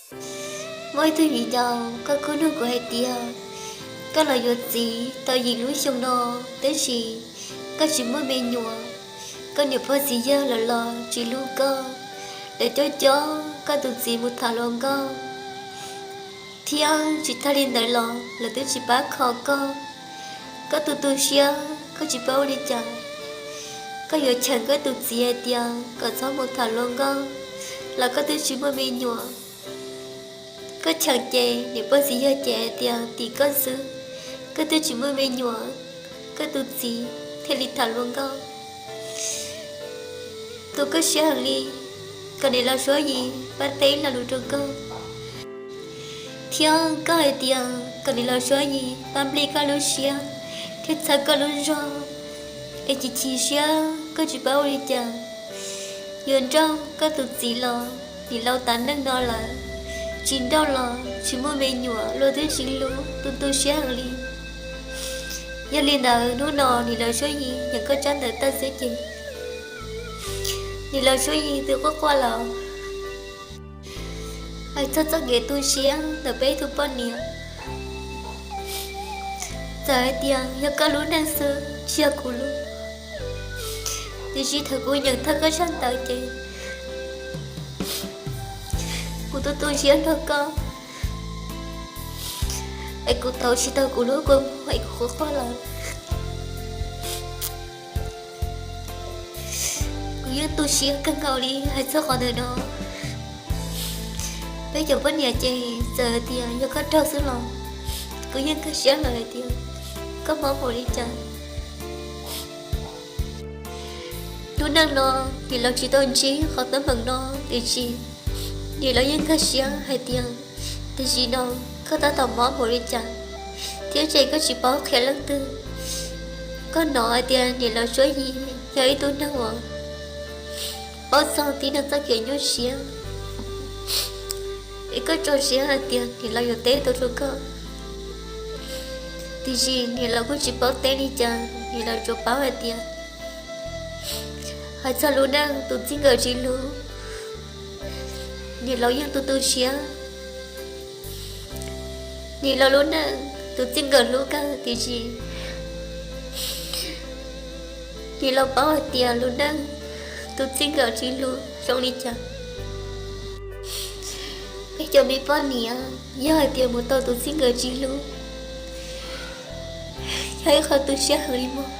Muaj ib tug viv ncaus koj kuj nug kuv hais tias, koj los yuav txiv tau yim lub xyoo no, tab sis koj tsis muaj me nyuam, koj niam pog txiv yawg lawv los tsis hlub koj, lawv coj coj koj tus txiv mus tham hluas nkauj, thiab tsis tag li ntawd los lawv twb tsis pab kho koj. Koj tu tu siab, koj tsis paub ua li cas. Koj yuav cheem koj tus txiv hais tias kom txhob mus tham hluas nkauj los koj twb tsis muaj me nyuam. Koj cheem ces niam pog txiv yawg ces hais tias tim koj xwb, koj twb tsis muaj me nyuam, koj tus txiv thiaj li tham hluas nkauj. Tu koj siab heev li, kom niam laus Suab Yim pab teb lo lus rau koj. Thiab koj hais tias kom niam laus Suab Yim pab nplij koj lub siab thiab txhawb koj lub zog, es chim chim siab koj tsis paub ua li cas. Yuav nrauj koj tus txiv los niam laus tas neej no lawm, tsis nrauj los tsis muaj me nyuam, luag twb tsis hlub, tu tu siab heev li. Yog li ntawd hnub no niam laus Suab Yim nyeem koj tsab ntawv tag xwb ces niam laus Suab Yim twb quaj quaj los hais txog txoj kev tu siab ntawm peb ib tug poj niam. Txawm hais tias yog koj lub neej xwb tsis yog kuv lub, tiam sis thaum kuv nyeem tag koj tsab ntawv ces kuv tu tu siab nrog koj, es kuv tau tsis tau kuv lub kua muag es kuv quaj quaj lawm. Kuv yeej tu siab kawg nkaus li hais txog qhov ntawm no. Peb cov poj niam ces txawm hais tias yog koj raug xwb los kuv yeej nkag siab lawm hais tias koj mob npaum li cas. Lub neej no niam laus tsis tau ntsib qhov teeb meem no, tiam sis niam laus yeej nkag siab hais tias tam sim no koj tab tom mob npaum li cas, thiab ces koj tsis paub qhia leej twg. Koj hnov hais tias niam laus Suab Yim yog ib tug neeg uas paub txog tib neeg txoj kev nyuaj siab, es koj tso siab hais tias niam laus yuav teb tau rau koj. Tiam sis niam laus kuj tsis paub teb li cas, niam laus tsuas paub hais tias hais txog lub neej tus txij nkawm tsis hlub, niam laus yeej tu tu siab. Niam laus lub neej tus txij nkawm hlub kawg, tiam sis niam laus paub hais tias lub neej tus txij nkawm tsis hlub zoo li cas. Peb cov me poj niam yog hais tias mus tau tus txij nkawm tsis hlub, yog ib qho tu siab heev li mog.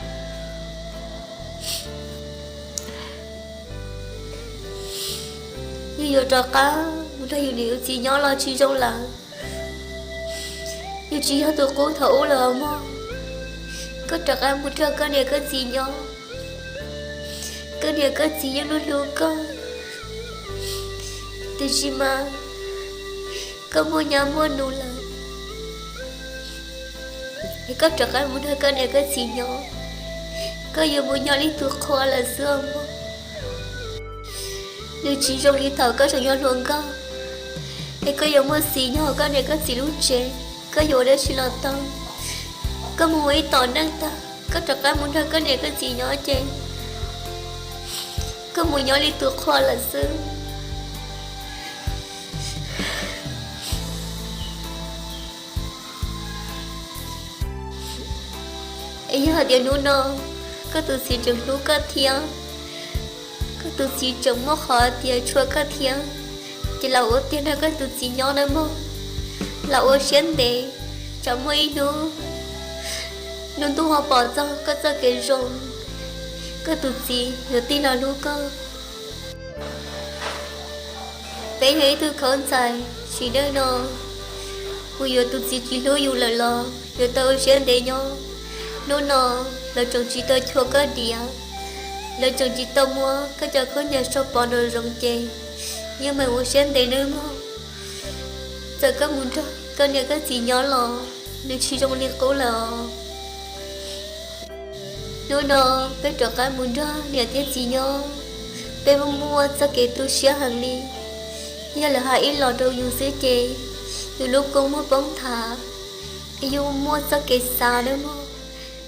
Yus yuav rov qab mus nrog yus niam yus txiv nyob los tsis zoo lawm. Yus tsis yog tus qub thaum ub lawm mog. Koj rov qab mus nrog koj niam koj txiv nyob, koj niam koj txiv yeej hlub hlub koj. Tiam sis mas koj muaj nyab muaj nus lawm, es koj rov qab mus nrog koj niam koj txiv nyob, koj yuav mus nyob li tus qhua lawm xwb mog. Nws tsis zoo li thaum koj tseem yog hluas nkauj, es koj yuav muaj txiv nyob hauv koj niam koj txiv lub tsev, koj yuav ua dab tsi los tau. Koj mus ua ib tom neej tag, koj rov qab mus nrog koj niam koj txiv nyob ces koj mus nyob li tus qhua lawm xwb. Es yog hais tias hnub no koj tus txiv tseem hlub koj thiab, koj tus txiv tseem muaj qhov tias tshua koj thiab, ces los ua tiag nrog koj tus txiv nyob nawb mog. Los ua siab ntev, tsam muaj ib hnub lub ntuj ho pom txog koj txoj kev zoo, koj tus txiv yuav tig los hlub koj. Peb yog ib tug khaub ntxhais sim neej no, kuv yuav tus txiv tsis hlub yus lawm los yuav tau ua siab ntev nyob. Hnub no lawv tseem tsis tau chua koj diav, lawv tseem tsis tau muab koj cov khaub ncaws so pov nraum zoov ces yeej meem ua siab ntev nawb mog. Txawm koj mus nrog koj niam koj txiv nyob los nws tsis zoo li qub lawm os. Hnub no peb rov qab mus nrog niam thiab txiv nyob, peb muaj muaj txoj kev tu siab heev li. Yog lawv hais ib los rau yus xwb ces yus lub kua muag poob nthav, es yus muaj txoj kev xav nawb mog,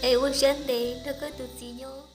es ua siab ntev nrog koj tus txiv nyob.